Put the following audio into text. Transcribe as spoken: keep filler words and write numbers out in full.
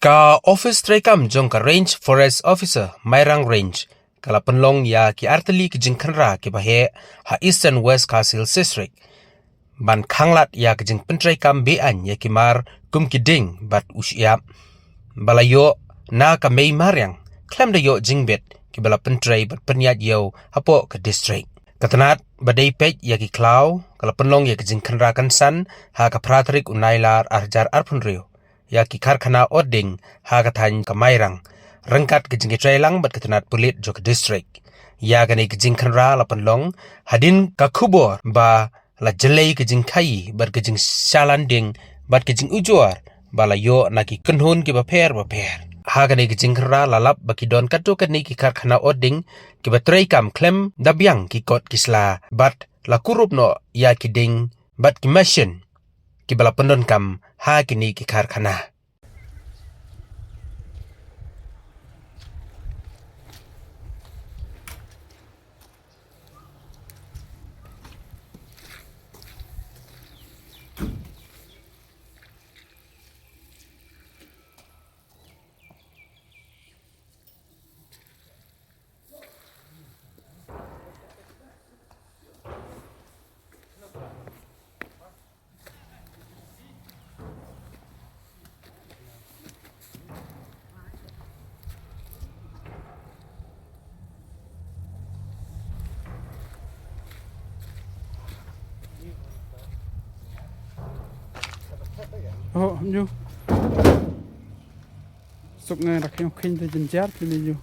Ka office treikam jong ka Range Forest Officer, Mairang Range, ka la pynlong ïa ki artylli ki jingkhynra kiba heh ha Eastern West Khasi Hills District ban khanglad ïa ka jingpyntreikam be-aiñ ïa ki mar kum ki dieng bad u shyiap ba la ïoh na ka mei mariang, khlem da ïoh jingbit, kiba la pyntrei bad pynïaid ïew hapoh ka district. Ka tnat ba dei peit ïa ki khlaw ka la pynlong ïa ka jingkhynra kynsan ha ka phra tarik u Nailar ar hajar arphew hynriew ïa ki karkhana ot dieng ha ka thaiñ ka Mairang, ryngkat ka jingïatreilang bad ka tnat pulit jong ka district. Ïa kane ka jingkhynra la pynlong hadien ka khubor ba la jlei ka jingkhaïi bad ka jingshalan dieng bad ka jingujor ba la ïoh na ki kynhun kiba pher ba pher. Ha kane ka jingkhynra la lap ba ki don katto katne ki karkhana ot dieng kiba treikam khlem da biang ki kot ki sla bad la kurup noh ïa ki dieng bad ki mashin kiba la pyndonkam ha kine ki karkhana. Oh, ñu. Suk ngai rak ñu khinh te jin jar te ñu.